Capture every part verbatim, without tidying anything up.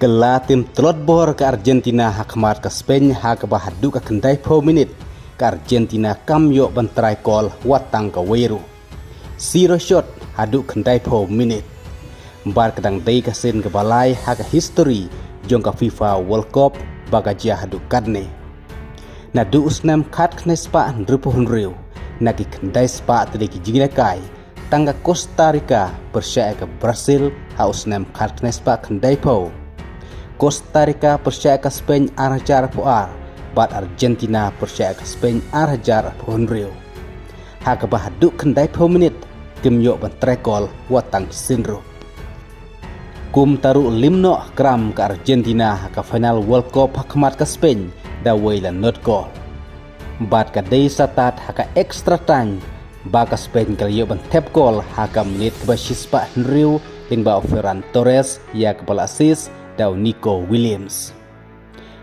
Kylla tim tlot bor ka Argentina ha khmat ka Spain ha kaba haduh ka khyndai phew minit ka Argentina kam ïoh ban try kol wat tang kawei ruh. Zero shot haduh khyndai phew minit. Bad ka dang dei ka sien kaba lai ha ka history jong ka FIFA World Cup ba ka jia haduh katne. Naduh u snem khatkhyndai spah hynriewphew hynriew, na ki khyndai spah tylli ki jingïalehkai, tang ka Costa Rica pyrshah ïa ka Brazil ha u snem khatkhyndai spah khyndai phew. Costa Rica pyrshah ïa ka Spain ar hajar arphew ar, bad Argentina pyrshah ïa ka Spain ar hajar arphew hynriew. Ha kaba haduh khyndai phew minit kim ïoh ban try kol wat tang shisien ruh. Kumta ruh lim noh kram ka Argentina ha ka final World Cup ha khmat ka Spain da wei la not kol. Bad ka dei sa tad ha ka extra time ba ka Spain ka la ïoh ban thep kol ha ka minit kaba shispah hynriew lyngba u Ferran Torres ïa kaba la assist da u Nico Williams.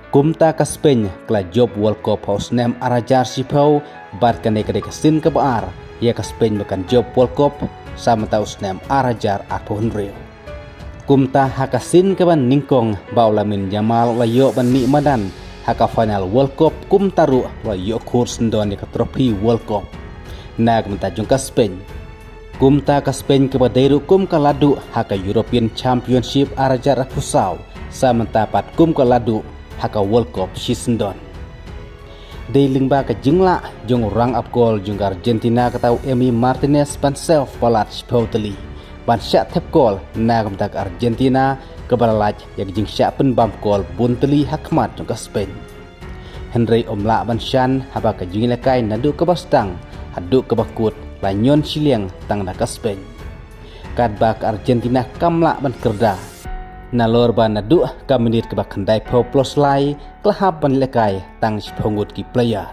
Kumta ka Spain ka la jop World Cup ha u snem ar hajar shiphew, bad kane ka dei ka sien kaba ar ïa ka Spain ba kan jop World Cup sa mynta u snem ar hajar arphew hynriew. Kumta ha ka sien kaba nyngkong ba u Lamine Yamal u la ïoh ban mih madan ha ka final World Cup, kumta ruh u la ïoh khur syndon ïa ka trophy World Cup na ka bynta jong ka Spain. Kumta ka Spain kaba dei ruh kum ka laduh ha ka European Championship ar hajar arphew saw, sa mynta pat kum ka laduh ha ka World Cup shisyndon. Dei lyngba ka jinglah jong u rang ap kol jong ka Argentina kata u Emi Martinez ban save palat shiphew tylli ban shah thep kol na ka bynta ka Argentina, kaba la lait ïa ka jingshah pynbam kol bun tylli ha khmat jong ka Spain. Hynrei um lah ban shan haba ka jingïalehkai naduh kaba sdang haduh kaba kut la ñion shiliang tang da ka Spain. Katba ka Argentina kam lah ban kyrda. Nalor ba naduh ka minit kaba khyndai phew plus lai ka la hap ban ïalehkai tang shiphew ngut ki player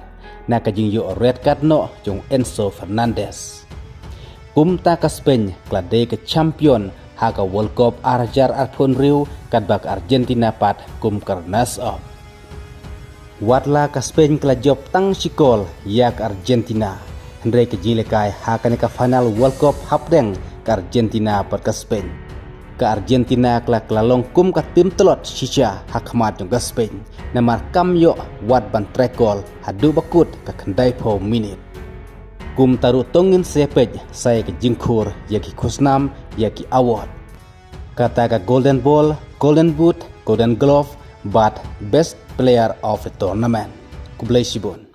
na ka jingïoh red card noh jong u Enzo Fernandez. Kumta ka Spain ka la dei ka champion ha ka World Cup ar hajar arphew hynriew, katba ka Argentina pat kum ka runners up. Wat la ka Spain ka la jop tang shi kol ïa ka Argentina, hynrei ka jingïalehkai ha kane ka final World Cup hapdeng ka Argentina bad ka Spain, ka Argentina ka la, ka la long kum ka tim tlot shisha ha khmat jong ka Spain, namar kam ïoh wat ban try kol haduh ba kut ka khyndai phew minit. Kumta ruh to ngin sa ïa peit sa ïa ka jingkhur ïa ki khusnam, ïa ki award, kata ka Golden Ball, Golden Boot, Golden Glove bad Best Player of the Tournament. Khublei shibun.